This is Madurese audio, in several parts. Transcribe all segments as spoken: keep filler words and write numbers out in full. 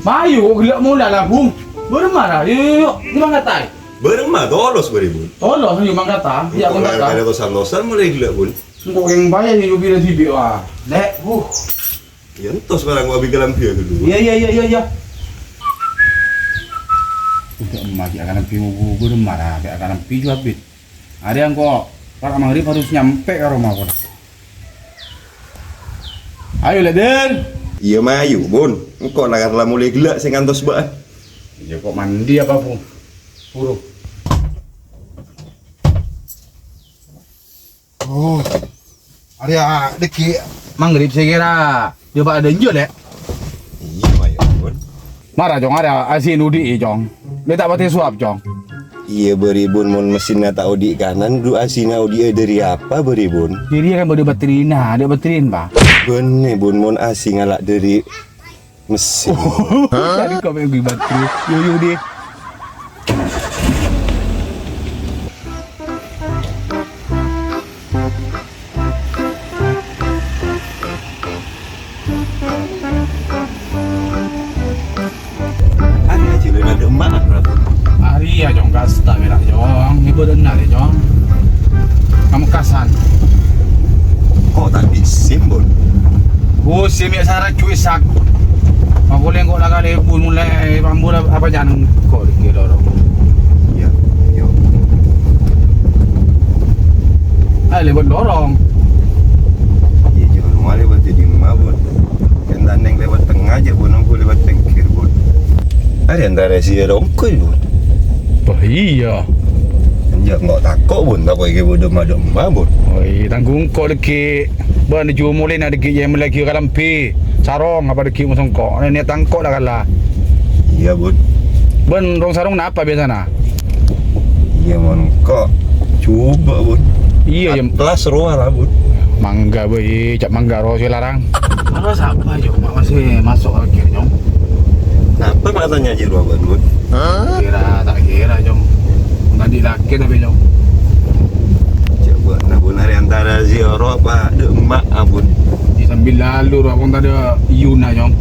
Mayu, kok ghellâ' molè la, Bun. Bârâmma ra? Yu, yu, yu. Yu mangkata, è. Bârâmma, tolos, bâri, Bun. Tolos, yu mangkata. Yu, engko' mangkata. Kala tosan-tosan molè ghellâ', Bun. Engko' kèng bâjâ, yu, yu, pira dhibi', wa. Lè', huh. Iyâ, entos barang wa bi' kalambhi ghâllu. Iyâ, iyâ, iyâ, iyâ, iyâ. Udah emak, ghi' akalambhi, bârâmma ra, ghi' akalambhi, jhuwa abit. Arèya engko' para' maghrib harus nyampè ka roma, Bun. Ayo, Lè', Dèn. Iyâ, mayu, Bun. Engko' la kala molè ghellâ' sè ngantos bâ'na. Iyâ, kok mandi apa, Bu? Buru. Oh. Arèya dhâggi' maghrib sè kèra. Coba ada enjâ, Lè'. Iyâ, mayu, Bun. Mara, Cong, arèya asin odi'i, Cong. Lè' ta' patè sowab, Cong. Iyâ, bâri, Bun, mon mesinna ta' odi' kanan, du asinna odi'a dâri apa, bâri, Bun? Dâri kan bâdâ batterina, ada batterin, Pa. Bânnè, Bun, mon asin ngala' dâri mesin. Tadi kau main gue batteri. Yo, yo, deh. Arèya jhâlân adâ' emma', Bro. Arèya, Cong, kasta mèra, Cong. Ibarat enna' rè, Cong. Pamekasan. Kok ta' bi' SIM, Bun? Oh, SIM ya sara cuy sak. Makole engko' la kale pun mulai pambura apa jang engko' dike lorong. Iya, iya. Ayo lewat lorong. Iya, jangan mulai berarti di rumah, Bun. Kan tandeng lewat tengah aja, Bun. Aku lewat pinggir, Bun. Ada antara si rongkoi, Bun. Wah, iya. Enjâ' engko' tako', Bun, tako' iki bodo madâ' emma, Bun. Oh, iya, tanggung engko' dâggi'. Bân, ju molèna dâggi' jâ' mellèaghi kalambhi, sarong apa dâggi' mosongko'. Nè, nè, tangko' la kala. Iya, Bun. Bân, rong sarong napa biasana? Iya, mon engko' jubâ', Bun. Iya, ya. Atlas rowa la, Bun. Mangga, bâi, ca' mangga rowa sè larang. Mara sapa, Jong? Mak masih masuk akhir, Jong. Napa mak tanya jero abang, Bun? Kira tak kira, Jong. Tadi laki tapi, Jong. Coba, nah, Bun, hari antara ziarah apa ada emak, ah, Bun? Di sambil lalu, Bun, tadi Yuna, Jong.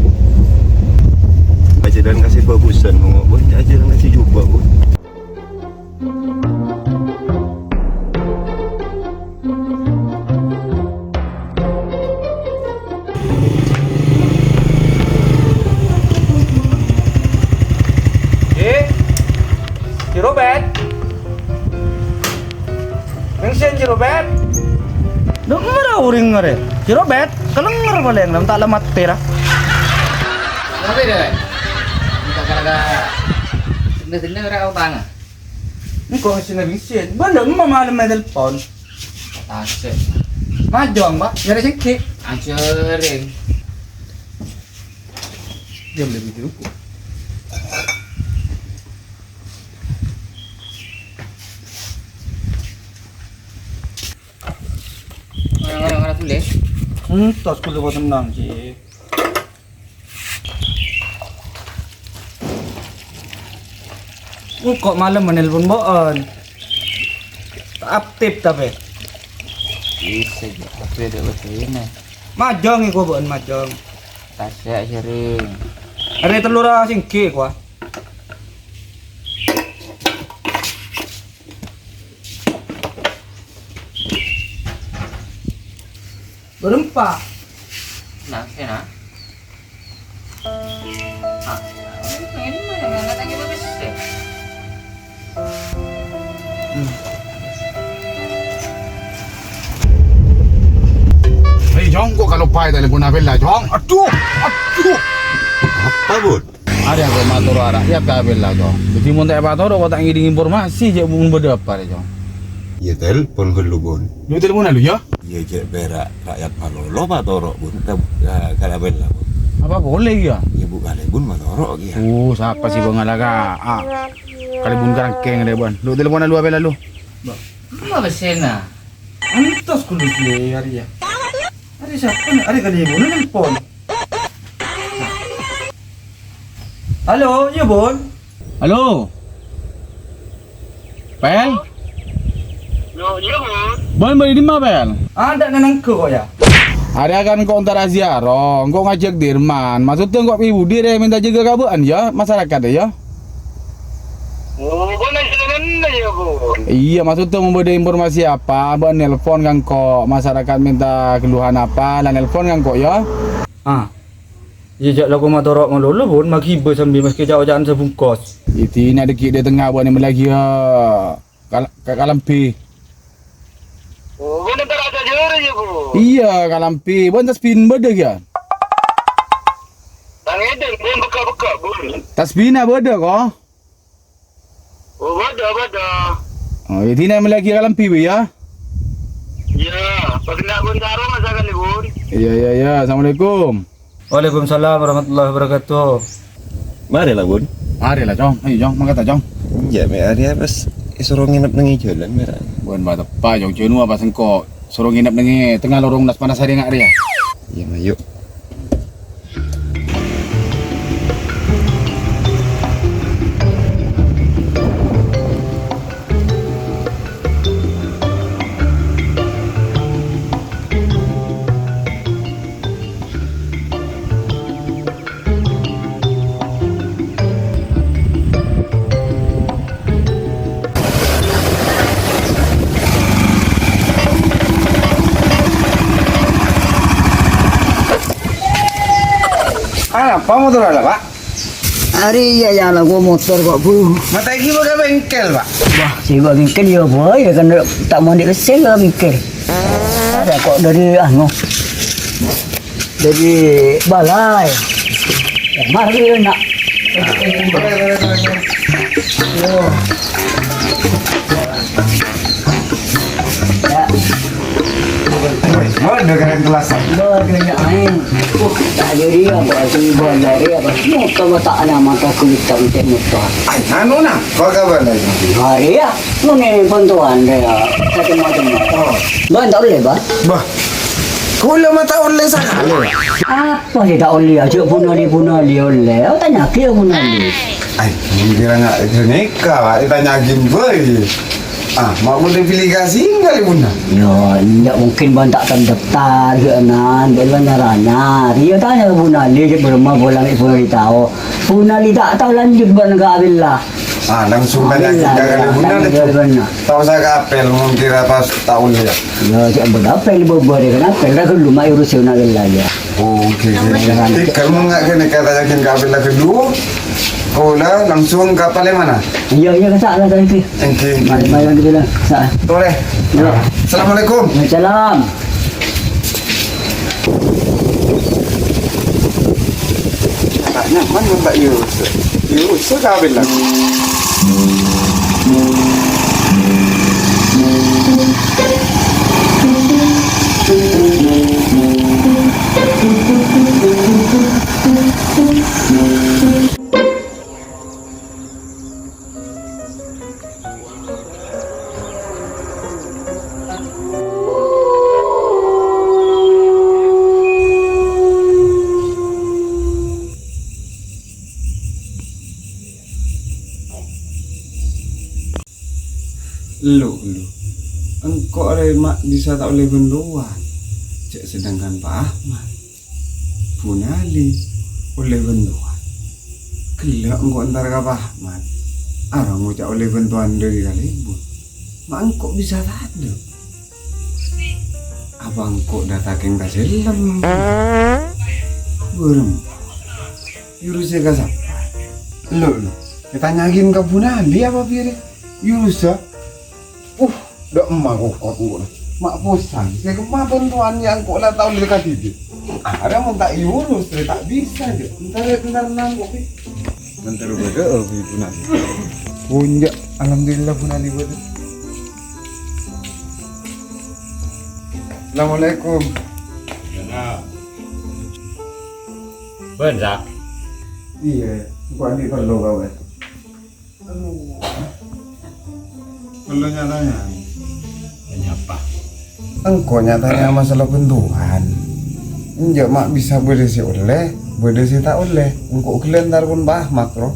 Aja dan kasih bagusan, Bun. Aja dan kasih jubah, Bun. Eh, si Robert. Neng sen si Robert. Dek mara uring ngare. Si Robert, kelenger paling, lam tak lemat tera. Apa itu? Minta kala-kala. Senda-senda ora apa, Bang? Engko' ngisi-ngisi. Bâ, ndak emma malem telepon. Asik. Majong, Pak. Nyari sengke. Ancuring. Dia boleh bikin ruko. Orang-orang tulis. Hmm, tas kudu buat tenang, sih. Engko' malem nelpon bo'en. Ta' aktif tapè. Bisa jâ' HP dâ' bâdâna. Majong iko bo'en majong. Tasè' sering. Arè tello ra singgi' kowa. Berempa. Nah, sena. Ah, ini mah yang angkat aja bagus deh. Hei, Jong, kok kalau pai telepon Abel lah, Jong? Aduh, aduh. Apa, Bud? Arèya engko' mator ara', ya, ka Abel la, Cong. Dhâddhi, mon ta' èpatoro', kok ta' ngèdhing informasi, jâ' mon bâdâ apa, rè, Cong? Iyâ, telpon ghâllu, Bun. Yâ, telpon ghâllu, yâ? Iyâ, jâ' pèra' rakyat malolo patoro', Bun. Ka, ka, ka Abel la, Bun. Apa polè, yâ? Iyâ, Bu Kalè, Bun, patoro', iyâ. Uh, sapa sè bângal ka? Ah. Kalè Bun karangkèng, rè, Bun. Lu telpon ghâllu Abel la, lu. Bâ, emma pèssèna? Antos ghâllu, iyâ, arèya. Arè sapa, nè? Arè Kalè Bun nelpon. Halo, iyâ, Bun. Halo. Pel? Yo, iyâ, Bun. Bun, bâdâ è dimma, Pel? Adâ' neng engko', yâ. Arèya kan engko' entara ziarah, engko' ngajhâk Dirman. Maksodda engko' è budi rè mènta jâgâ ka bâ'ân, yâ, masyarakat, yâ. Oh, bâ'na jâgâna, yâ, Bun? Iyâ, maksodda mon bâdâ informasi apa, bâ'ân nelpon ka engko', masyarakat mènta keluhan apa, la nelpon ka engko', yâ. Ah. Iyâ, jhâ' lako matoro' malolo, Bun, maghibâ sambi maskè ca'-oca'an sabungkos. Iyâ, dinah dâgghi' dâtengnga bâ'ân mèlaghi, yâ. Kal-, ka-, kalambhi. Oh, bâ'na ta' rajâ jârèya, Bu? Iyâ, kalambhi. Bâ'ân tasbina bâdâ, yâ? Tang ngèdhing, bun, bukka'-bukka', bun. Tasbina bâdâ, ko? Oh, bâdâ, bâdâ. Oh, iyâ, dinah mèlaghi kalambhi, Bu, yâ? Iyâ, pas kènè' bun sarong, sakalè, bun. Iyâ, iyâ, iyâ. Assalamualaikum. Waalaikumsalam warahmatullahi wabarakatuh. Marè la, Bun. Marè la, Cong. Ayo, Cong, mangkata, Cong. Iyâ, mè' arèya pas èsoro ngènep neng è jhâlân, mè' ra. Bun, pateppa', Cong. Jhâ' nowa pas engko' soro ngènep neng è tengnga lorong Naspanas arèya nga' rèya. Iyâ, mayu. Anapa motor ala, Pak? Arèya, yâ, lagu motor kok, Bu. Mata iki mau ke bengkel, Pak? Wah, sè bâ' bengkel yâ, Bu, yâ kan ta' mondhi' pèssè bâ' bengkel. Ada kok dâri, anu, dâri balai. Mari, nak. Yo. Ya. Woi, waduh, keren kelas. Waduh, ya, aing. Uh, tak jadi apa, sih, bandar, ya, apa? Motor, tak ada mata kulit, tak mencek motor. Ay, anu, nah, apa kabar, nah? Hari, ya. Ngene bantuan dia, macam-macam. Oh. Bân, ta' ollè, Bân? Bâh. Kaulâ ma' ta' ollè sakalè. Apa sè ta' ollè? Ajâ' Bunali, Bunali ollè. Oh, tanya'aghi ka Bunali. Ay, mungkin nga' ghânèka, Pak. Ètanya'aghi bhâi. Ah, ma' bâdâ aplikasi enggak, Bun? Ya, enggak mungkin Bân ta' terdaftar, ya, nan. Bân, Bân nyarana. Dia tanya ke Bunali, ajâ' bârâmma polana Bunali tao. Bunali ta' tao lanjut, Bân, ka Abdillah. Ah, langsung tanya Abdillah, kita kali ya, Bunali tanya itu. Bân. Tao saya ke apel, mungkin pas tahun ya. Ya, cek buat apel, buat, buat, kan apel, kan dulu mai urus ya, nak, lah, ya. Oh, oke, oke. Tinggal mau nggak kena kata yakin ke apel lagi dulu. Kaulâ langsung ke Palembang. Iya, iya, ke sana, tadi. Oke. Mari, mari, lagi bilang, sa. Boleh. Ya. Assalamualaikum. Waalaikumsalam. Nyaman, Pak Yusuf. Yusuf kawin lagi. Elu, elu. Engko' rè ma' bisa ta' ollè bhântowan. Cè' sedangkan Pak Ahmad. Bunali ollè bhântowan. Ghellâ' engko' entar ka Pak Ahmad. Arapa ngoca' ollè bhântowan dâri kalèbun. Ma' engko' bisa tadâ'? Apa engko' dâteng ka Sellem? Bârâmma. Yurusè ka sapa? Lo, lo. Ètanya'aghi ka Bunali apa biyâ rè? Yurusâ? Uh, dâ' emma kokot engko'. Ma' posang. Sè kemma bhântowan ya engko' la tao lè kadhidhi. Arè mon ta' yurus, rè ta' bisa, jâ. Entar, entar nangko', Pi. Entar bâdâ, oh, Bunali. Punjâ, alhamdulillah, Bunali bâdâ. Assalamualaikum. Bân, Sak? Iyâ, engko' andi' parlo ka bâ'na. Parlo nya-tanya. Tanya apa? Engko' nya-tanya masalah bhântowan. Enjâ' ma' bisa bâdâ sè ollè, bâdâ sè ta' ollè. Engko' ghellâ' entar bân Pak Ahmad, ro.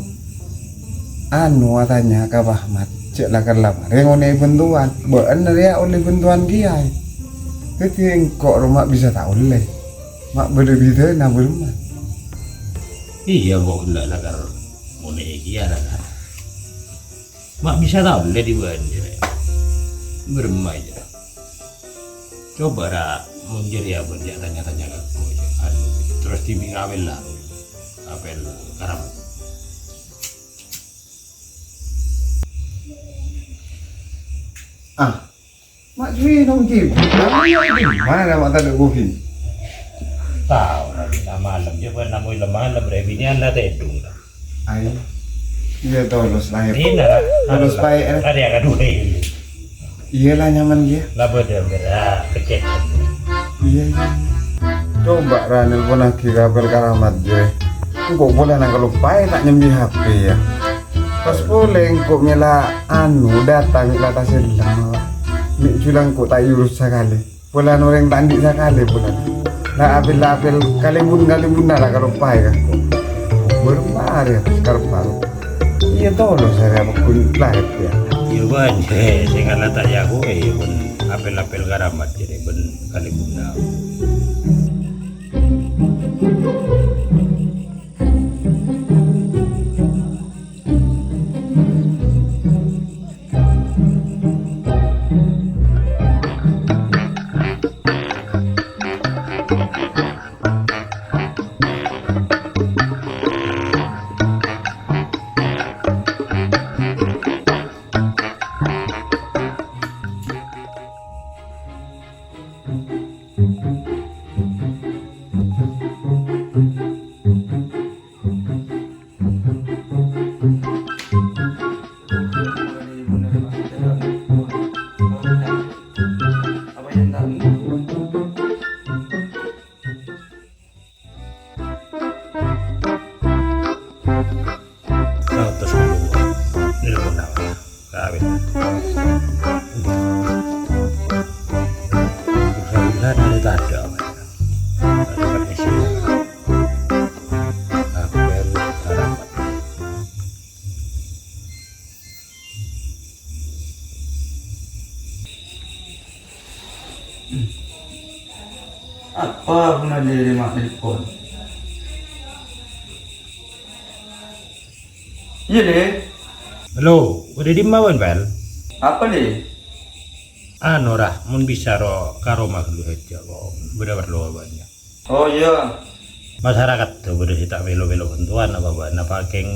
Anu, atanya ka Pak Ahmad, cè' la kella marè ngonè'è bhântowan. Bâ'na rèya ollè bhântowan kèya, è. Dhâddhi engko' rowa ma' bisa ta' ollè. Ma' bâdâ bhidhâna bârâmma. Iyâ, engko' ghellâ' lakar monè'è kèya, ra, Kar. Ma' bisa ta' ollè dibâ'ân jârèya. Bârâmma jârèya. Coba ra, mon jârèya bân jâ' tanya-tanya ka engko', jâ', anu, terros dhibi' ngawèl la, apèl karamat. Ah, ma' jhuwi nong Jim. Mana ma' tadâ' bubin? Tao, ra, malem, jâ' bân namoy la malem, rè, binèyan la tèdung, ra. Ayo. Iyâ, tolos lahèr. Ina, ra. Tolos paè', ra. Arèya kaduwâ. Iyâ la, nyaman kèya. La bâdâ, Ber. Ah, kecek. Iyâ, iyâ. Coba ra nelponaghi ka apèl karamat, jâ. Engko' polana kaloppaè ta' nyambi H P, yâ. Pas polè engko' mèla, anu, data mèla tasellem, mè' jhulang engko' ta' èurus sakalè. Polana orèng ta' andi' sakalè polana. La apèl-apèl kalèbun-kalèbunna la kaloppaè ka engko'. Bârâmma arèya kareppa. Iyâ, tolos arèya paggun lahèr, yâ. Iyâ, bân, he, sèngala ta' èyakoè, iyâ, bân apèl-apèl karamat jârèya, bân kalèbunna. Satus kaduwâ. Nelpon apa? Kawin. Udah. Urusan bulan ada tanda apa? Ada permisi. Apel harapan. Apa ghuna Lè ma' nelpon? Iyâ, Lè. Halo, bâdâ è dimma bâ'na, Pèl? Apa, Lè? Anu, ra, mon bisa ro ka roma ghâllu sajjhâ, kok bâdâ parlo bânnya'. Oh, iyâ. Masarakat bâdâ sè ta' mèlo-mèlo bhântowan apa bâ'na, apa kèng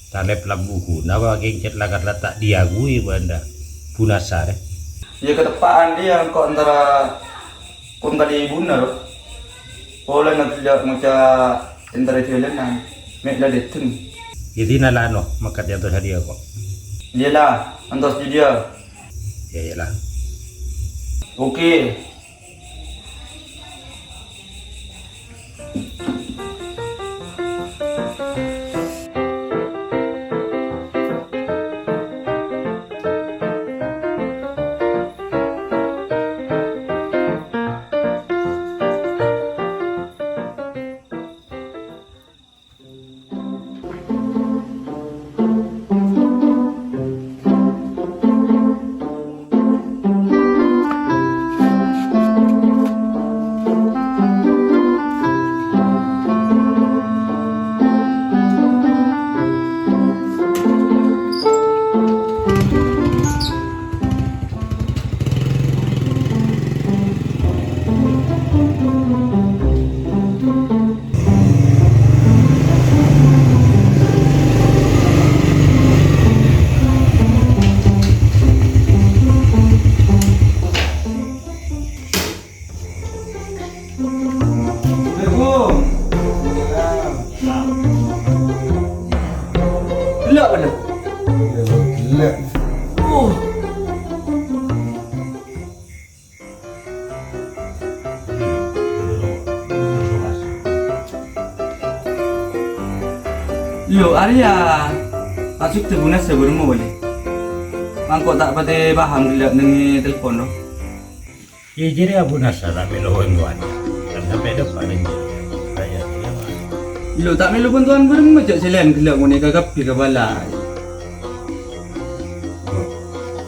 talèp lambu ghuna, apa kèng cèt lakar la ta' diakuwi bâ'na, Bu Nasar, è? Iyâ, kateppa'an, iyâ, engko' antara kon ka dhibuna, ro. Polana ghellâ' ngoca' entara jhâlânan, mè' la dâteng. Iyâ, dina la, no, mangkat èantos sadhiyâ, kok. Iyâ, la, antos jâdiyâ. Iyâ, iyâ, la. Oke. Gellâ' bhender. Gellâ'. Oh. Lo, arèya. Maksodda Bu Nasar bârâmma, Lè? Mangko' ta' patè paham ghellâ' neng è telpon, ro. Iyâ, jârèya Bu Nasar ta' mèlo bhântowan. Kan sampè' dâpa' neng jârèya. Kaya jârèya, Mas. Lo, ta' mèlo bhântowan bârâmma, jhâ' sè laèn ghellâ' ngonèka kabbhi ka bâlâi. Oh,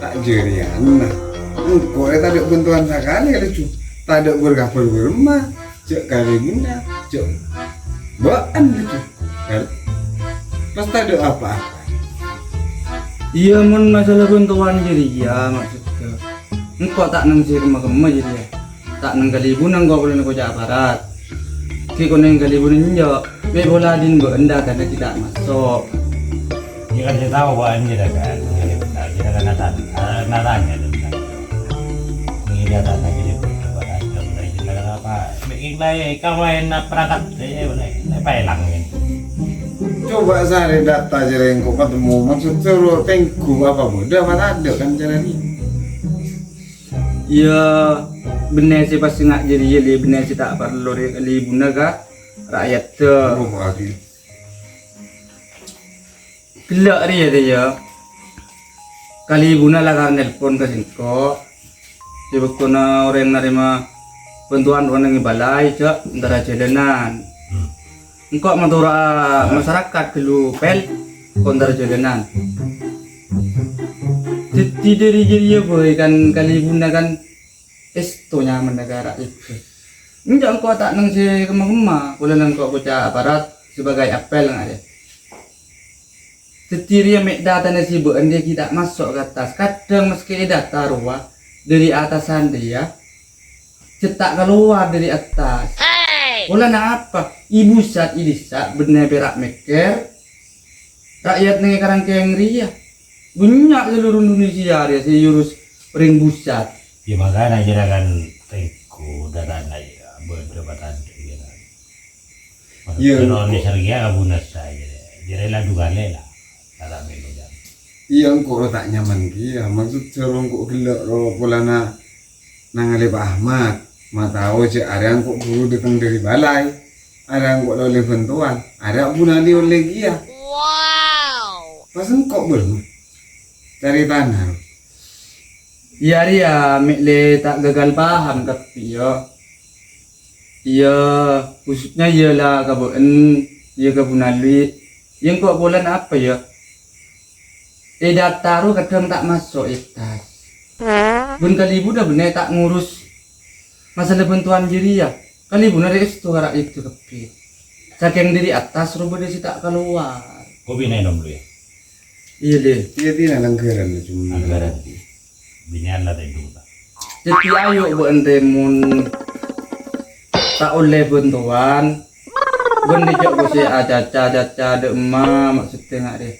ta' jârèyana. Engko' rè tadâ' bhântowan sakalè, Lè, Ju. Tadâ' bâr-kabâr bârâmma, jhâ' kalèbunna, jhâ' bâ'ân ghâllu. Kan? Pas tadâ' apa-apa. Iyâ, mon masalah bhântowan jârèya, maksoddhâ. Engko' ta' neng sè kemma-kemma jârèya. Ta' neng kalèbunna engko' polana koca' aparat. Ghi' konèng kalèbunna enjâ'. Mè' polana dhin bâ'ân dâtana ghi' ta' maso'. Iyâ kan sè tao bâ'ân jârèya kan. Jârèya kan Nathan. Ah, Nathan ya, Nathan. Ini dâtana jadi berdebat aja, mulai kita kenapa? Bikin lain, kamu lain perangkat, eh, boleh. Ini apa elang ini? Coba sarè dâta jârèya engko' katemmo, maksud soro tèngghu apa bâdâ apa tadâ' kan cara ini? Iyâ, bânnè sè pas sènga' jârèya, Lè, bânnè sè ta' parlo rè-, kalèbunna ka ra'yadda. Oh, Pak Haji. Ghellâ' rèya, rèya. Kalèbunna lakar nelpon ka sèngko'. Sè bâktona orèng narèma bhântowan rowa neng è balai, jhâ' entara jhâlânan. Hmm. Engko' matoro'a masarakat ghâllu, Pel, ko' entara jhâlânan. Dhâddhi dhâri jârèya, boy, kan kalèbunna kan èsto nyamana ka ra'yadda. Enjâ' engko' ta' neng sè kemma-kemma, polana engko' koca' aparat sebagai apel nga' rè. Dhâddhi rèya mè' dâtana sè bâ'ân rèya ghi' ta' maso' ka attas. Kadhâng maskè èdâta rowa dhâri attasan rèya, jhâ' ta' kalowar dhâri attas. Polana apa? È bhusat, è dhisa' bânnè pèra' mèkkèr ra'yat neng è karangkèng rèya. Bânnya' seluruh Indonesia rèya sè èurus orèng bhusat. Iyâ, makana jârèya kan tèngghu dâtana iyâ, bâdâ patandhâ iyâ kan. Iyâ, Maksudnya, engko'. Indonesia rèya kabunassa jârèya. Jârèya la du kalè la. Kata mèlo jân. Iyâ, engko' ro ta' nyaman kèya. Maksud soro engko' ghellâ' ro polana nangalè Pa' Ahmad. Ma' tao jâ' arèya engko' buru dâteng dhâri balai. Arèya engko' la ollè bhântowan. Arèya Bu Nali ollè kèya. Pas engko' bârâmma carètana. Iyâ, rèya, mè' lè ta' gagal paham kabbhi, yâ. Iyâ, khususnya iyâ la ka bâ'ân, iyâ ka Bu Nali. Iyâ, engko' polana apa, yâ? È dâta ro kadhâng ta' maso' è attas. Bân kalèbunna bânnè ta' ngurus masalah bhântowan jârèya. Kalèbunna rè èsto ka ra'yadda kabbhi. Sakèng dhâri attas ro bâdâ sè ta' kalowar. Kopi nènom dulu ya. Iyâ, Lè. Iyâ, Tina, langgaran, cuma. Langgaran. Binèyan la tèdung, ta'? Dhâddhi ayo bâ'ân rè mon ta' ollè bhântowan. Bân rè jhâ' kosè acaca-acaca dâ' emma, maksoddhâ nga' rè.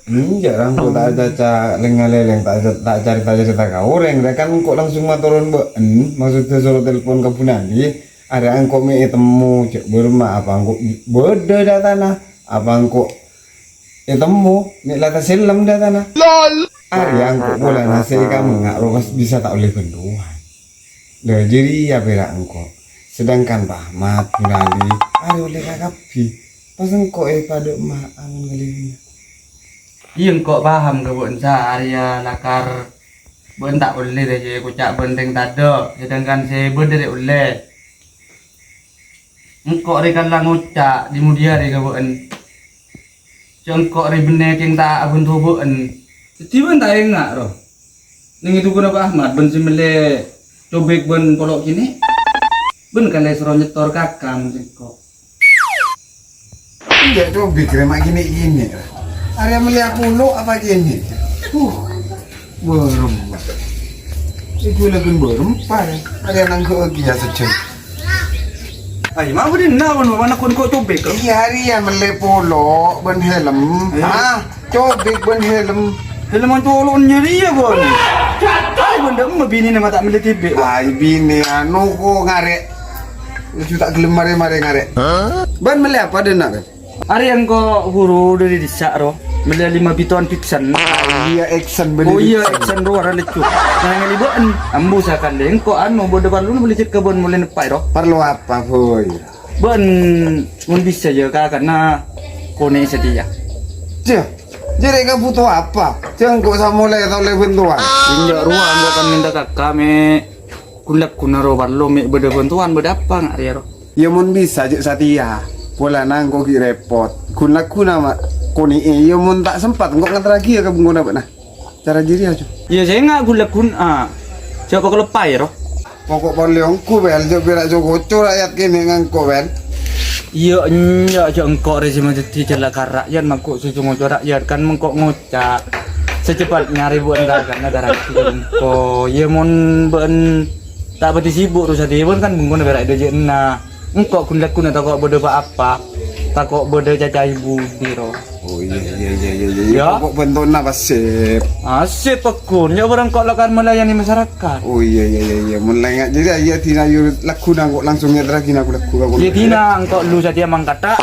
Hmm, jhâ' ra engko' ta' acaca lèng-ngalèlèng, ta', ta' carèta-carèta ka orèng. Rè kan engko' langsung mator bâ'ân, maksoddhâ soro telpon ka Bu Nali. Arèya engko' mè' ètemmo, jhâ' bârâmma apa engko' bâdâ dâtana, apa engko' ètemmo, mè' la tasellem dâtana. Arèya engko' polana sè èkamengnga' ro pas bisa ta' ollè bhântowan. Lha, jârèya pèra' engko'. Sedangkan Pa' Ahmad, Bu Nali, arèya ollè ka kabbhi. Pas engko' èpadâ' emma' amon kalèbunna. Iyâ, engko' paham ka bâ'ân, Sa, arèya lakar bâ'ân ta' ollè rè jâ' èkoca' bân rèng tadâ', sedangkan sè bâdâ rè ollè. Engko' rè kala ngoca' dhi-mudhi arè ka bâ'ân. Jhâ' engko' rè bânnè kèng ta' abhânto bâ'ân. Dhâddhi bâ'ân ta' enga' ro. Neng è dhukuna Pa' Ahmad bân sè mellè cobek bân polo' kènè'. Bân kalè soro nyetor kaka mon sèngko'. Enjâ' cobek rè ma' kènè'-kènè'. Arèya mellèya polo' apa kènè'? Uh, bârâmpa. Iku lagun bârâmpa rè. Arèya nangghâ' kèya sajân. Ay, ma' bâdâ na' bân ma' nèko cobek, kok? Iyâ, arèya mellè polo' bân helm. Eh. Ah, cobek bân helm. Helm colo' nyarèya, bân. Ay, bân dâ' emma binèna ma' ta' mellè tèbè', bân. Ay, binè anu ko ngarè'. Laju ta' ghellem marè-marè ngarè'. Bân mellè apa dâ' na', bân? Arèya engko' buru dâri dissa' ro. Mellè lèma bitowan Vixion. Iyâ, Vixion, bânnè. Oh iyâ, Vixion. Vixion ro arèya lècco. Nah, ngalèbâ'ân. Ambu sakalè engko' anu, bâdâ parlona mellè cèka bân molè neppa' ro. Parlo apa, Boy? Bân, mon bisa yâ, kakana konè' satèya. Jâ, jârèya kabhuto apa? Jâ engko' samolè ta' ollè bhântowan. Enjâ' rowa engko' kan mènta kaka, mè'. Ghun-lagghuna ro parlo mè' bâdâ bhântowan, bâdâ apa nga' rèya ro? Yâ mon bisa jâ' satèya. Polana engko' ghi' rèpot. Ghun-lagghuna ma' konè'è, yâ mon ta' sempat engko' ngaterraghi yâ ka bengkona bâ'na. Cara jârèya, Cong. Iyâ, sènga' ghun-lagghun, ah. Jhâ' pakaleppaè ro. Pokok polè ongghu, Bel, jhâ' pèra' co-ngoco ra'yat kènè' ngangko', Bel. Iyâ, enjâ', jhâ' engko' rè sè madhâddhi jhâlâghâr ra'yat, mangko' sè co-ngoco ra'yat kan mengko' ngoca'. Saceppa'na rè bâ'na kan, nata rajhi engko'. Iyâ, mon bâ'na ta' patè sibuk, terros adhibun kan bengkona pèra' è dhâjâna. Engko' ghun-lagghuna tako' bâdâ pa-apa, tako' bâdâ cacaè budi, ro. Oh, iyâ, iyâ, iyâ, iyâ, iyâ. Iyâ. Pokok bhântona, Pak Sip. Asik, paggun. Iyâ, bârâng ko' lakar melayani masyarakat. Oh, iyâ, iyâ, iyâ, iyâ. Mon lènga' jârèya, iyâ, dina yu lagghuna ko' langsung nyetraghi aku lagghuna ko'. Iyâ, dina engko' lu satèya mangkata.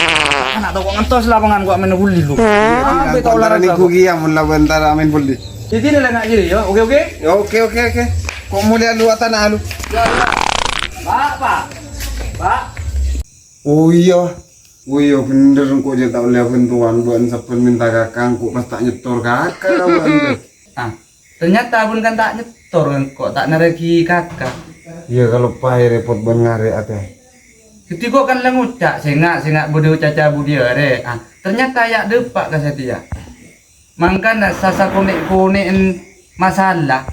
Ana' tako' ngantos lapangan ko' amèn bulli lu. Iyâ, dina. Ampe engko' ta' olahraga engko' ko'. Iyâ, mon la bâ'na ta' amèn bulli. Iyâ, dina lènga' jârèya, iyâ. Oke, oke? Iyâ, oke, oke, oke. Ko' molèya lu atana lu. Iyâ, iyâ. Pak, Pak. Pak. Oh, iyâ. Oh, iyâ, bhender, engko' jhâ' ta' ollè bhântowan, bâ'na sabbhân mènta kaka, engko' pas ta' nyètor kaka ka bâ'na. Ah, ternyata bâ'na kan ta' nyètor, engko' ta' narèghi kaka. Iyâ, kaloppaè rèpot bâ'na ngarè' atè. Dhâddhi ko' kan la ngoca', "Sènga', sènga' bâdâ caca budi arè." Ah, ternyata ya' dâpa' ka satèya. Mangkana sasa konè'-konè'en masalah,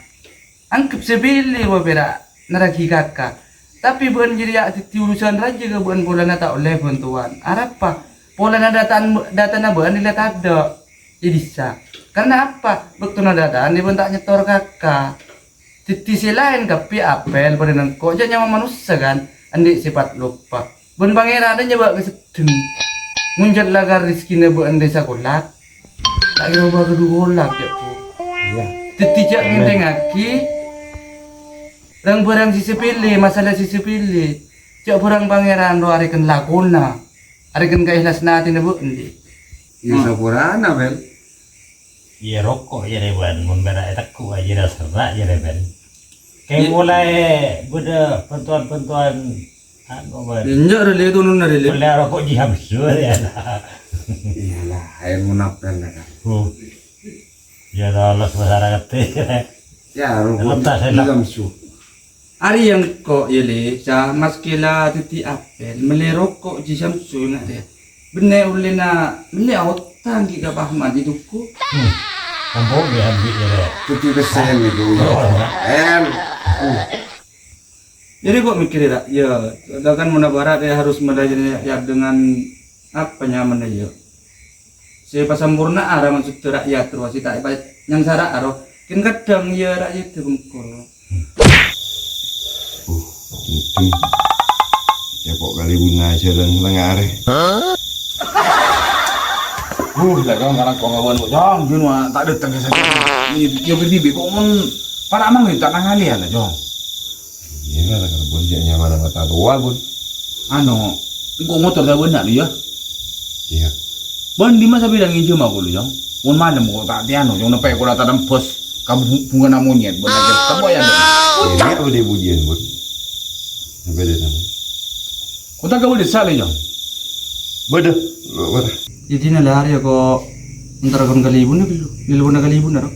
angghep sepele wa pèra' narèghi kaka. Tapè bâ'na jârèya dhâddhi urusan rajâ ka bâ'na polana ta' ollè bhântowan. Arapa? Polana datan-, dâtana bâ'na lè tadâ' è dissa'. Karna apa? Bâktona dâtana bâ'na ta' nyètor kaka. Dhâddhi sè laèn kabbhi apel padâ nengko', jhâ' nyama manossa kan, andi' sèpat loppa. Bân Pangèranna nyabâ' ka seddheng. Mon jhât lakar rejekkèna bâ'na rè sakola, ta' kèra bâkal du kolak, ya, Bu. Iyâ. Dhâddhi jhâ' Amin. Ngèntèngngaghi rang-bârâng sè sepele, masalah sè sepele. Jhâ' bârâng Pangèran ro arèken lakona, arèken kaèhlasan atèna bâ'na. Iyâ, Hmm. Saporana, Bel. Iyâ, roko' jârèya, Bân. Mon pèra' ètegghu' jârèya serra' jârèya, Bân. Kè Iyâ. Molaè bâdâ bhântowan-bhântowan, anu, Bân. Enjâ', Rè, Lè, tononna, Rè, Lè. Mellè roko' Ji Samsu, ya. Iyâ, la, aèng mon apel, la, kan. Oh. Ya, lolos masyarakat. Ya, roko' Lepas, Ji enak. Samsu. Arèya engko', yâ, Lè, sa-, maskè la dhâddhi apel, mellè roko' Ji Samsu, na, rè. Bânnè ollèna mellè otang ghi' ka Pak Ahmad è toko. Hmm. Ampon, ya, ambi', ya, rè. Dhâddhi pèssèna, itu, ya. Oh. Em. Uh. Jadi kok mikir, ya, ya, kan mona barat, ya, harus melayani rakyat dengan apa nyamanna, ya. Sè pasamporna'a ra maksodda rakyat, terros sè ta' èpa-, nyangsara'a, ro. Kèng kadhâng, ya, rakyat bengkol. Uh, penting. Ya, kok kali guna aja dan lengar. Uh, lah, Jong, karang kok ngawan kok, Jong, Jun, wah, tak datang ke sana. Ini, ya, berdiri, kok mon para mang tak nangali ya, lah, Jong. Iyâ, la, Bun, jhâ' nyamana mata towa, Bun. Anu, engko' motor ta' bânnya', lu, ya? Iyâ. Bân, dimma sabilân ngènjhâm aku, lu, Jong? Mon malem kok ta' tèyano, Jong, nèmpè kok la ta' tembus ka bu-, bungana monyet, bân lagi tembok, ya, Jong? Ini apa dia pujian, Bun? Apa dia namanya? Kok ta' gawe desa, lu, Jong? Bâdâ, lu, bâdâ. Iyâ, dina la arèya kok entar kon kalèbunna ghâllu. Nèlponna kalèbunna, ro.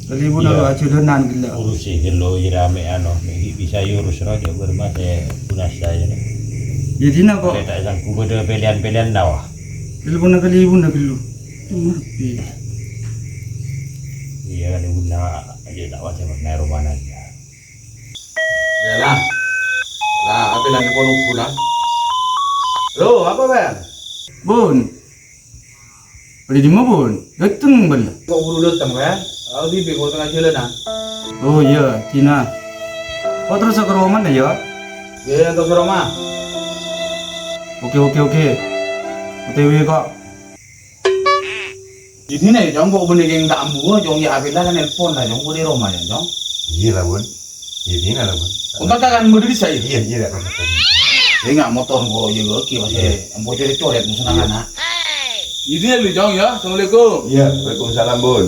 Kalèbunna, iyâ, ro, ajhâlânan ghellâ'. Urusè ghâllu, iyâ, ramè, ano, mè' ghi' bisa èurus, ro, jhâ' bârâmma sè bunasa, yâ, no. Iyâ, dina kok. Sè ta' sanggup bâdâ pèlèyan-pèlèyan, nawa. Nèlponna kalèbunna ghâllu. Ngarepè. Iyâ, kalèbunna ajhâ' ta' wajâ pernah romana, yâ. Yâ, la. La, apa la nèko nunggu, la? Lo, apa, Bel? Bun. Bâdâ dimma, Bun? Dâteng, Bun. Kok buru dâteng, Bel? Aku dhibi' kok tengnga jhâlânan. Oh, iyâ, dina. Kok terros ka romana, yâ? Iyâ, iyâ, terros ka roma. Oke, oke, oke. O T W kok. Iyâ, dina, yâ, Jong, kok bânnè kèng ta' ambuwâ, Jong, yâ, apèla kan nelpon, la, Jong, bâdâ è roma, yâ, Jong. Iyâ, la, Bun. Iyâ, dina, la, Bun. Kok ta' kan bâdâ dissa, yâ? Iyâ, iyâ, la, Bun. Enga' motor, kok, yâ, oke, masih, iyâ, ambo coret-coret, musuh, iyâ, anak. Iyâ, dina, lu, Jong, yâ. Assalamualaikum. Iyâ, waalaikumsalam, Bun.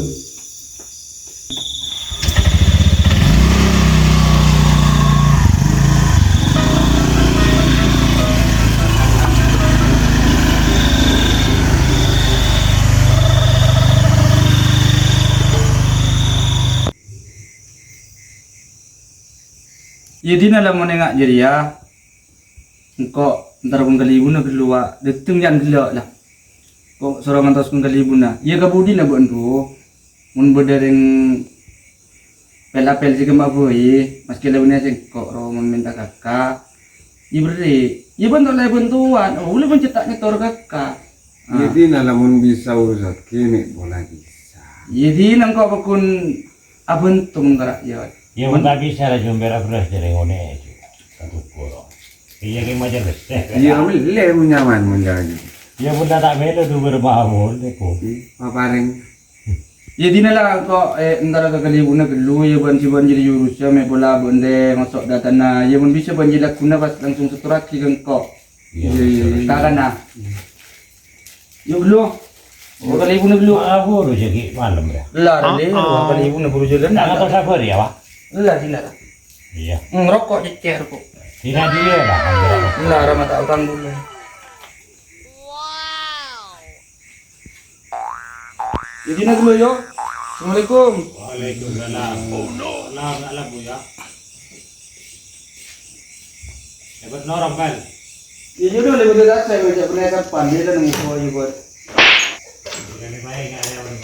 Iyâ, dina la mon enga' jârèya. Engko' entar bân kalèbunna ghâllu, wa'. Dâteng jhân ghellâ', la. Ko' soro ngantos bân kalèbunna. Iyâ, ka budina bâ'na, du. Mon bâdâ rèng Pel-apel sè kemma bhâi, maskè la bânnè sèngko' ro mon mènta kaka, èberri'. Iyâ bân ta' ollè bhântowan, oh, ollè mon cè' ta' nyetor kaka. Ah. Iyâ dinah lamon bisa urusaghiyâ mè' pola bisa. Iyâ dinah engko' paggun abhânto ka ra'yat. Iyâ mon ta' bisa la jembhâr abherrâs jârèya ngonè'è, Ju. Satu koro. Iyâ, kè majelis. Iyâ, mellè mon nyaman mon jârèya. Iyâ, mon ta' mèlo dhuwâr mawon, èko. Iyâ, paparèng. Iyâ, dinah la engko', eh, entara ka kalèbunna ghâllu, iyâ, bân sè bân jârèya urussa, mè' pola bân dè maso' dâtana. Iyâ, mon bisa bân jârèya lagguna pas langsung setorraghi ka engko'. Iyâ, iyâ, iyâ. Kakana. Iyâ, ghâllu. Ka kalèbunna ghâllu. Maburu jâ' ghi' malem, yâ. Ella, rè, ka kalèbunna buru jâlân. Tangan to sabbhâr, yâ, Pak? Ella, dinah. Iyâ. Hmm, roko' cècèr, kok. Dinah dia, Pak. Ella, ra mata utang ghâllu. Iyâ, dinah ghâllu, yâ. Assalamualaikum. Waalaikumsalam. Oh, no. Salam, salam, Bu, yâ. Èbât norong, Bal. Iyâ, jâ' dhu, lèbât dâ' saya, jâ' pernah kapan, dia dan ngumpul, iyâ, buat. Ini baik, nggak ada orang.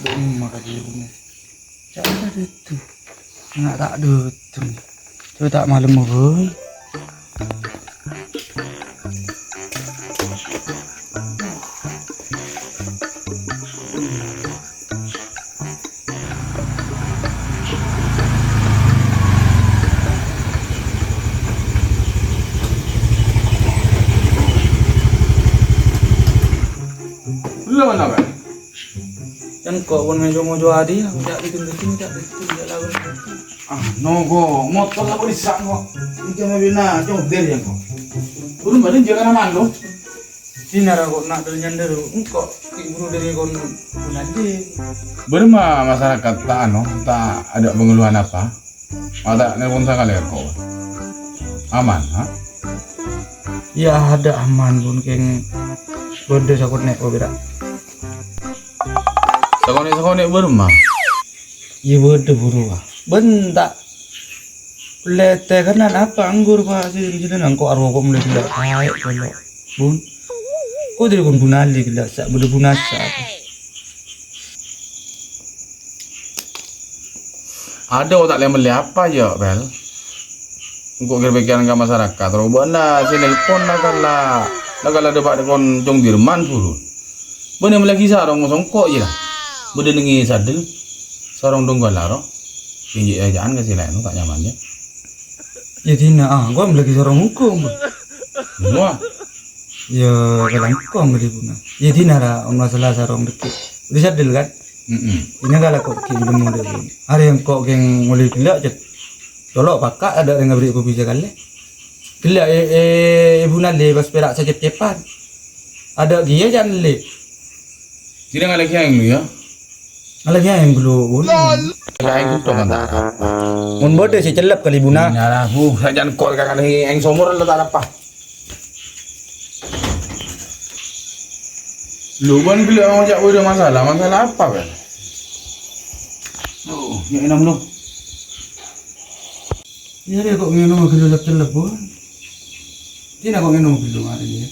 Belum makan dulu. Ca'na dâteng. Nga' ta' dâteng. Coba ta' malem, bhâi. Belum apa? Kan kok pon ngojo-ngojo adi, ya, cak bikin-bikin, cak bikin, cak lagu. Ah, nogo, motor la polisi kok. Iki mau bina, coba ya kok. Urun balik jalan aman lo. Sini ra kok nak dol nyandar, engko' ki buru dari kon nanti. Berma masyarakat tak anu, tak ada pengeluhan apa? Ada nelpon sakali kok. Aman, ha? Ya, ada aman, pun keng bâdâ sakot neko kira. Sakone-sakone bârâmma? Iyâ bâdâ buru, ah. Bân ta' lètè kanan apa anggur, Pak, sè jârèya nangko' aroko' molaè ghellâ' kaè, kolo'. Bun. Ko' dâri kon bunali ghellâ' sa' bâdâ bunasa. Adâ' ta' lè-mellè apa, yâ, Bel? Engko' kèr-pèkkèran ka masyarakat, robâna sè nelpon la kala, la kala dâpa' kon Cong Dirman buru. Bânnè mellèaghi sarong songko', yâ. Bâdâ nèngè sadel. Sarong donggal aro. Sè jâ'-jâ'ân ka sè laèn, ta' nyaman, yâ. Yâ, dina, ah, engko' mellèaghi sarong hukum. Wah. Yâ, kalangkong bâli guna. Yâ, dina, ra, on masalah sarong dâgghi'. Bâdâ sadel, kan? Mm-mm. Dina kala ko' ghi' lem model. Arè engko' ghi' ngolè ghellâ', Cèt. Colo' paka' adâ' rèng aberri' kopi sakalè. Ghellâ', eh, eh, Ibu Nalè pas pèra' sacep-cepan. Adâ' kèya can lè. Sini ngalèk yang lu ya. Ngalèk yang lu, un. Lain itu kan tak apa. Mun bâdâ sè cellep kali buna. Nyala, bu, sajan kok kan yang somor lo tak apa. Lu ban ghellâ' ngocak bâdâ masalah, masalah apa kan? Lu, ya enam lu. Iyâ, rè, kok ngènom ghellâ' cellep-cellep, Bu? Dina kok ngènom ghellâ' arè, yâ?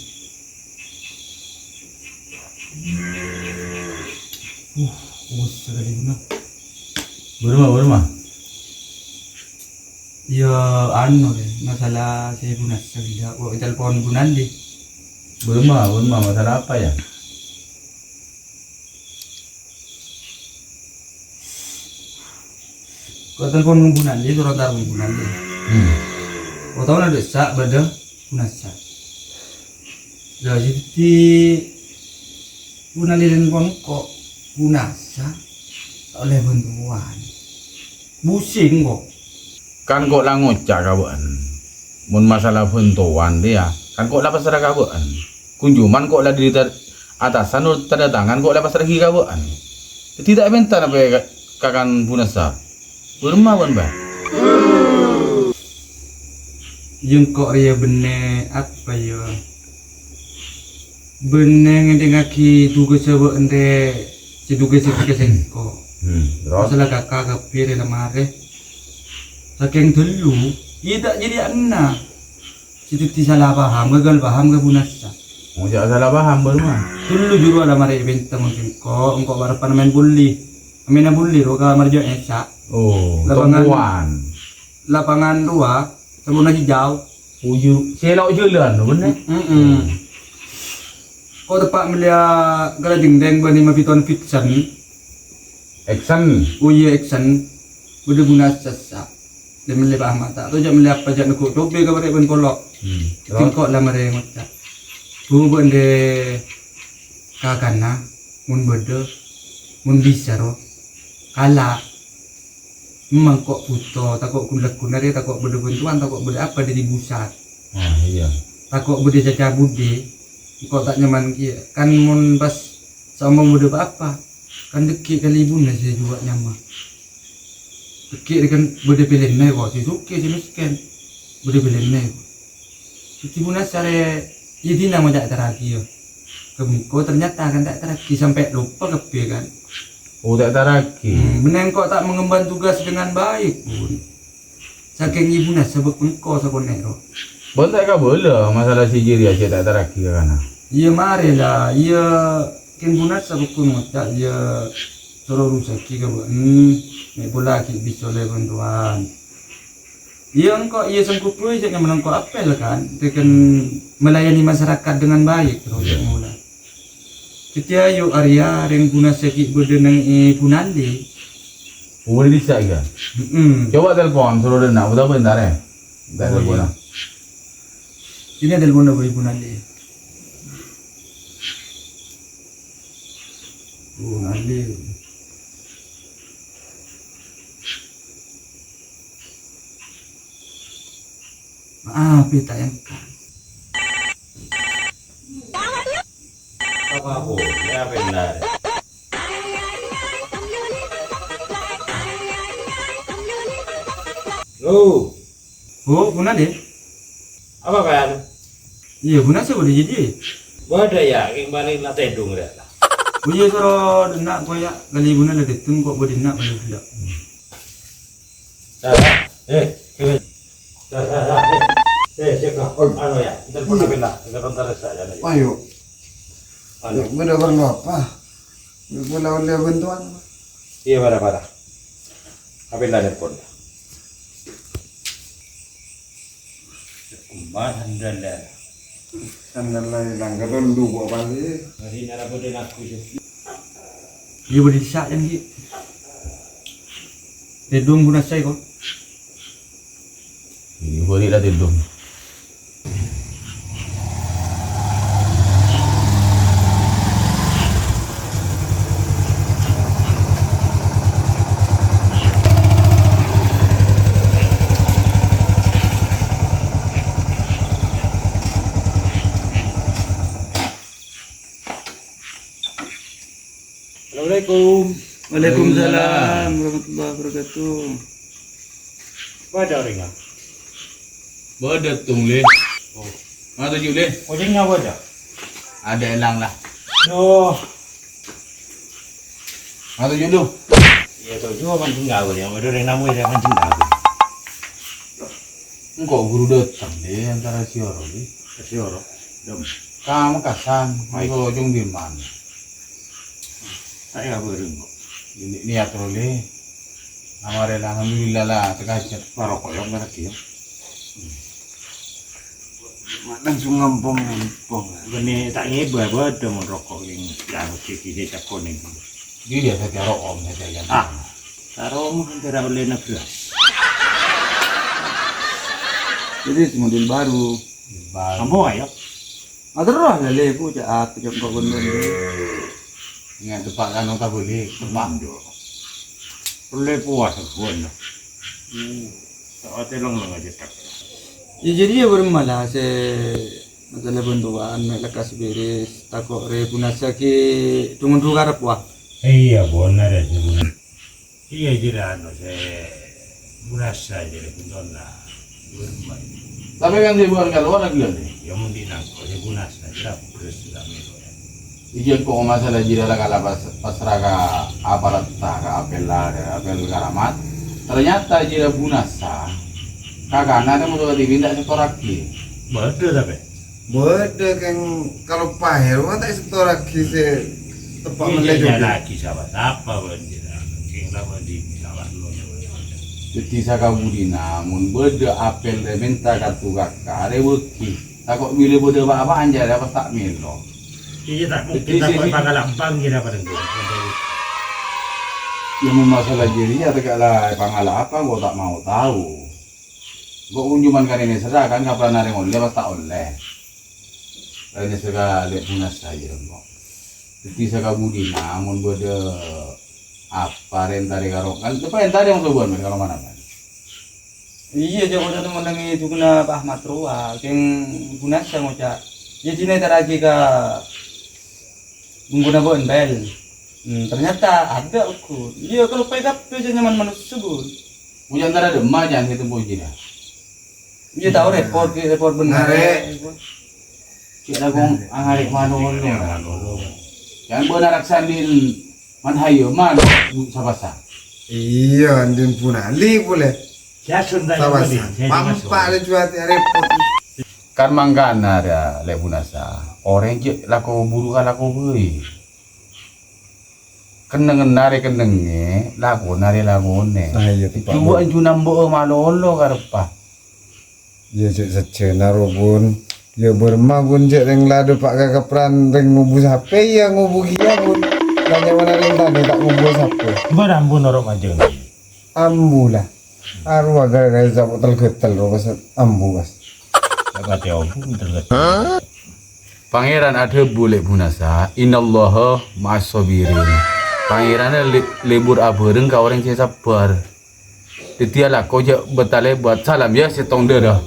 Uh, us, sakali guna. Bârâmma, bârâmma? Iyâ, anu, rè, masalah sè bunasa, yâ, kok telpon Bu Nalè. Bârâmma, bârâmma, masalah apa, yâ? Ko' telpon ngembunan, jadi suruh tar ngembunan, ya. Hmm. Ko' tau na desa' bâdâ bunasa. Lah, jadi bunali telpon ko' bunasa, ta' ollè bhântowan. Pusing, ko'. Kan ko' la ngoca' ka bâ'na. Mon masalah bhântowan, rèya, kan ko' la pasra ka bâ'na. Kunjuman ko' la dâri tar-, atasan nur tanda tangan ko' la pasra'aghi ka bâ'na. Dhâddhi ta' èpènta napè ka-, kakan bunasa. Bârâmma bân, Bang? Jengko' rèya bânnè apa, yâ? Bânnè ngèdingngaghi tugas bâ'na rè, sè tugas sè tugas sèngko'. Hmm, terus? Masalah kaka kabbhi rè la marè. Sakèng ghâllu, iyâ ta' jârèya enna'. Sè dhâddhi sala paham, gagal paham ka Bu Nasa. Oh, jhâ' sala paham, bâ'na mah. Ghâllu jhuruwâ la marè èbenteng sèngko', engko' bârâmpan maèn bulli. Amènna bulli ro ka Marjo Esa. Oh, lapangan, lapangan rowa, samponna hijau. Uju, sè lo' jhâlân, bhender? Mm-mm. Ko' teppa' mellèya gala dingdeng bân lèma piton fiction. Action. Oh iyâ, action. Bâdâ Bu Nasa. Lè mellè bâ' mata. Atau jhâ' mellè apa, jhâ' neggu' cobè ka marè bân polo'. Hmm. Terus? Engko' la marè ngoca'. Bu, bâ'na kakana, mon bâdâ, mon bisa, ro. Kala'. Emma engko' bhuto, tako' ghun-lagghu narè, tako' bâdâ bhântowan, tako' bâdâ apa dâri pusat. Ah, iyâ. Tako' bâdâ caca budhi, engko' ta' nyaman kèya. Kan mon pas saompama bâdâ pa-apa, kan dhâggi' ka lebunna sè jhuwa' nyaman. Dhâggi' rè kan bâdâ pèlènna, ko', sè soghi, sè mèskèn. Bâdâ pèlènna, ko'. Dhâddhi Bu Nasa rè, iyâ dinah mon ta' ètaraghi, yâ. Ka bengko ternyata kan ta' ètaraghi, sampè' loppa kabbhi, kan. Oh, ta' ètaraghi. Hmm, bânnè engko' ta' mengemban tugas dengan baik, pon. Sakèng Bu Nasa bâ' bengko sakonè' ro. Bâ'na ta' èkabâlâ masalah sè jârèya sè ta' ètaraghi ka kana. Iyâ, marè la. Iyâ, kèng Bu Nasa bâ' ngoca', iyâ, soro rusaghiyâ ka bâ'na. Mè' pola ghi' bisa ollè bhântowan. Iyâ, engko' iyâ sanggup bhâi, jhâ' nyaman engko' apel, kan, dengan melayani masyarakat dengan baik, terus. Iyâ. Mula. Dhâddhi ayo, arèya rèng Bu Nasa ghi' bâdâ neng è Bunali. Oh, bâdâ dissa', iyâ? Mm-mm. Coba telepon, soro dâ' enna', bhunta bentar, yâ. Minta telepon, ah. Sini telepon dulu, Bu Nali. Bu Nali. Maaf, ya, tak angkat. Apa, Bu? Ya, benar. Lo. Bu, Bu Nali. Apa, Bang? Iyâ, Bu Nasa bâdâ jâdiyâ? Bâdâ, yâ, kèng palèng la tèdung, yâ. Oh iyâ, soro dâ' enna' ko', yâ, kalèbunna la dâteng ko' bâdâ enna' palèng ghellâ'. Dah, eh, eh. Dah, dah, dah, eh. Eh, cek lah. Oi. Anu, yâ, telepon Abela, telepon terus saja, yâ. Ayo. Anu. Yâ, bâdâ parlo apa? Yâ, bâdâ ollè bhântowan apa? Iyâ, para, para. Abela telepon. Kumba sandal, yâ. Sandal la ilang, katondhu kok, Pak, yâ. Mari nara bâdâ lagu, yâ. Iyâ, bâdâ dissa', yâ, Ki. Tèdung Bu Nasa, ko'. Iyâ, bâdâ la tèdung. Assalamualaikum. Waalaikumsalam warahmatullahi wabarakatuh. Bâdâ orèngnga? Bâdâ, Tung, Lè. Oh. Ma toju', Lè? Kocèngnga bâdâ? Adâ' èlang, la. Yo. Ma toju', Tung. Iyâ, toju' mancèng ghâbây, yâ. Bâdâ orèng namoy, yâ, mancèng ghâbây. Engko' buru dâteng, Lè, antara sioro, Lè. Sioro? Dâ' emma? Ka Mekasan, engko' Jung Diman. Ta' èkabârâ engko'. Ini niat, Lè. Amarè la, alhamdulillah la, sakejjhâ'. Maroko, yâ, maragi, yâ. Ma' langsung ngampong-ngampong. Bânnè ta' ngèbâ, bâdâ mon roko' kèng, yâ, ghi-, ghi-, ghi-, cako nèng. Iyâ, satèya ro'om, satèya yâ. Ah, sarong, satèya ollèna bherrâs. Jadi, model baru. Baru. Ambo, ayo. Aterro la, Lè, Bu, ca'at, ca'at engko' bhender. Ingat, teppa' kano ta' boleh, teppa'. Ollè puas, Bu, ya. Hmm. Saatnya lang-lang aja, tak. Ya, jadi ya, bârâmma la sè masalah bhântowan, mè' lekkas bherrâs, tako' rè Bu Nasa ghi' dhungon dhu karep, wah. Iyâ, bhender ya, sè Bu Nasa. Iyâ, jârèya anu, sè Bu Nasa jârèya bhântona. Bârâmma. Tapè kan sè buwân kalowar lagi kan? Ya, mon dina, kok sè bunas, nah, kira bunas juga, men. Ijâ kok masalah jârèya la kala pas-, pasra ka aparat, ka apel la, ka apel Karamat. Ternyata jârèya bunassa, kakana kan moso kadhibi' ta' èsettorraghi. Bâdâ, tapè? Bâdâ, kèng kalo paher, mah ta' èsettorraghi sè teppa' mellè jhughân. Lagi sapa-sapa, bân, jârèya. Kèng la bâdâ, sapa dulu. Dhâddhi sakabudina, mon bâdâ apel rè mènta katu kaka, rè bâghi. Tako' bilâ bâdâ pa-apa'an jârèya pas ta' mèlo. Iyâ, ta' mungkin tako' èpangalampang kèra padâ. Iyâ, mon masalah jârèya, tèka la èpangala apa, engko' ta' mau tao. Engko' coma karè nèserra kan, kapan arè ngollè, pas ta' ollè. Karè nèserra lè' bunassa jârèya engko'. Dhâddhi sakabudina, mon bâdâ apa rè èntarè karo, kan, apa èntarè mon sobuan, kan, karo mana, kan? Iyâ, jâ' ngoca' mon neng è jhughânna Pa' Ahmad rowa, kèng bunassa ngoca', iyâ, jiyâ èntarraghi ka bungkona bân, Bel. Hmm, ternyata adâ', Gu. Iyâ, kaloppaè kabbhi jâ' nyamana manossa, Gu. Ngoca' èntarra dâ'emma, jân, sè tempo jiyâ. Iyâ, tao rèpot, Ki, rèpot bhender. Ngarè'. Cè' la kong angarè' malolo. Jân bân arak sandhin man hayo, man, Bu, sapasa. Iyâ, andhin punali polè. Sapasa. Pampa' lè cuwati rèpot. Kan mangkana, rè, lè' bunassa. Orèng cè' lako buru ka lako bhâi. Kennengnganna rè kennengngè, lakona rè lakonè. Ah, iyâ, teppa', Bun. Cowok anjuna mbo'o malolo kareppa. Iyâ, cè' sajjhâna ro, Bun. Iyâ, bârâmma, Bun, cè' rèng la dâpa' ka kapran rèng ngobu sapè, iyâ, ngobu kèya, Bun. La nyamana rèng tanè ta' ngobu sapè. Bârâmma, Bun, oro' majâng. Ambu la. Arowa gara-gara sapo tel-ghetel ro pas ambu, pas. Pati ambu tel-ghetel. Pangèran adhâbu lè' bunassa, "Innallaha ma'as shabirin." Pangèranna le-, lebur abhâreng ka orèng sè sabbhâr. Dhâddhi alako jhâ' bâta-lèbât. Salam yâ, sèttong dârâ.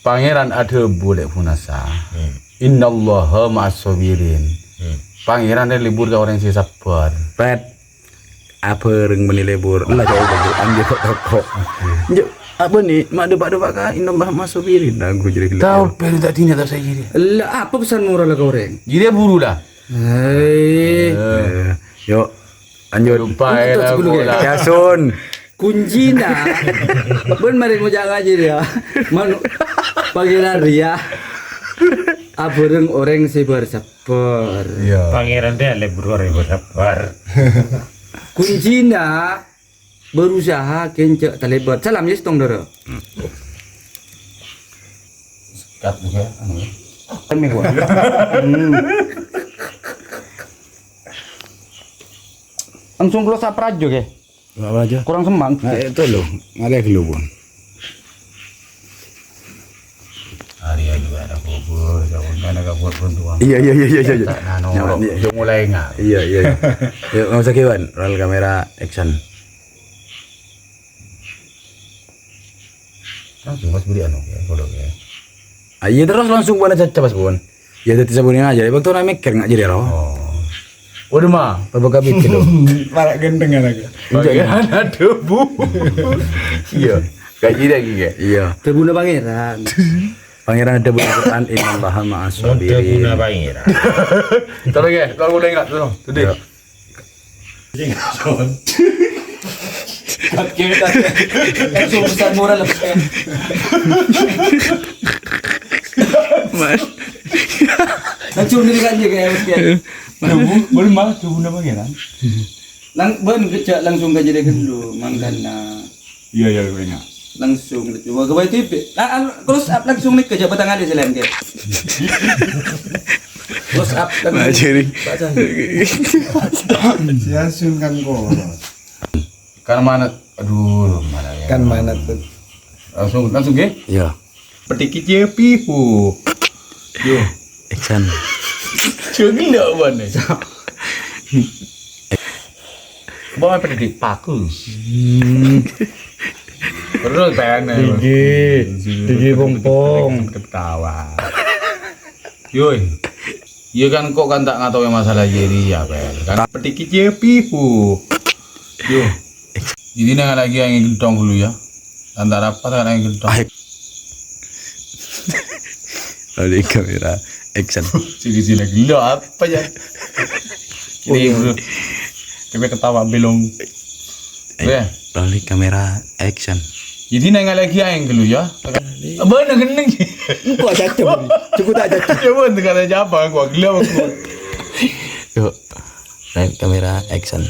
Pangèran adhâbu lè' bunassa, Hmm. "Innallaha ma'as shabirin." Hmm. Pangèran lebur ka orèng sè sabbhâr. Pet. Abhâreng mènè lebur. Lah, jhâ' lebur, anjir, kok toko. Hmm. Jhâ', apa ni? Ma' dâpa'-dâpa' ka, "Innallaha ma'as shabirin." Nah, gue jadi gila. Tao, pèn ta' dina tao saya jadi. Lah, apa pesan moral ka orèng? Jadi buru lah. Hei. Eh. Eh, yo. Lanjut. Lupa ya, Itu lah, sebelumnya. Bola. Ya, Sun. Kuncina, bân marè ngoca' ngajhi rèya. Manu-, Pangèran rèya abhâreng orèng sè bâr-sabbhâr. Iya. Pangèran rèya lebur orèng bâr-sabbhâr. Kuncina berusaha kèng jhâ' talèbât. Salam, yâ, sèttong dârâ. Cut juga, anu, ya. Kami gua. Hmm. Langsung close up aja, ke? Nggak apa aja. Kurang semangat. Nah, itu loh, ngalih dulu, Bun. Hari aja ada kubur, jauh mana kubur pun tuang. Iya, iya, iya, iya, iya, iya. Tak nano, Nyaman, iya. Udah mulai nggak? Iya, iya, iya. Yuk, nggak usah kiwan. Roll kamera, action. Langsung pas beli anu, ya, kodok, ya. Ah, iya, terus langsung pada caca pas, Bun. Ya, dadi sabunè aja. Bang tuh mikir nggak jadi, roh? Oh. Waduh, ma. Apa kabeh gitu? Para gendengan aku. Bagian ada, Bu. Iya. Kayak gini lagi, ya? Iya. Dâbuna Pangèran. Pangèran adhâbu Al-Qur'an, "Innallaha ma'as shabirin." Dâbuna Pangèran. Terus, ya, kalau udah ingat, terus. Gede. Iya. Kat, kat, kat. Langsung pesan murah lah, pesan. Mas. Langsung diri kan dia kayak, kayak. Tubuh, belum mah, tubuh nama kan? Lang-, bân kejak langsung ka jadi gendong, mangkana. Iya, iya, banyak. Langsung, coba ke T V. Ah, ah, close up langsung nih, kejak batang ada selain, kayak. Close up kan. Nah, jadi. Pak Cahyo. Si Asun kan kolos. Kan mana? Aduh, mana ya? Kan mana tuh? Langsung, langsung, ya? Iya. Petik kecil pihu. Yo. Action. Cuma gila, Wan, eh. Bawa petik paku. Hmm. Terus, Ben, eh. Tinggi. Tinggi, pongpong. Sempet ketawa. Yoi. Iyâ kan, kok kan ta' ngataowè masalah jârèya, Pel. Kan pedhikit jâ' pibu. Yo. Jadi nang lagi yang gendong dulu ya. Antara apa kan yang gendong? Ay. Balik kamera, action. Sini-sini gelo apa ya? Ini, bro. Tapi ketawa belong. Ayo, balik kamera, action. Jadi nang lagi yang dulu ya. Apa nang geneng? Engko' aja, Cem. Cukup tak aja. Coba untuk kata siapa? Gua gelo aku. Yuk, balik kamera, action.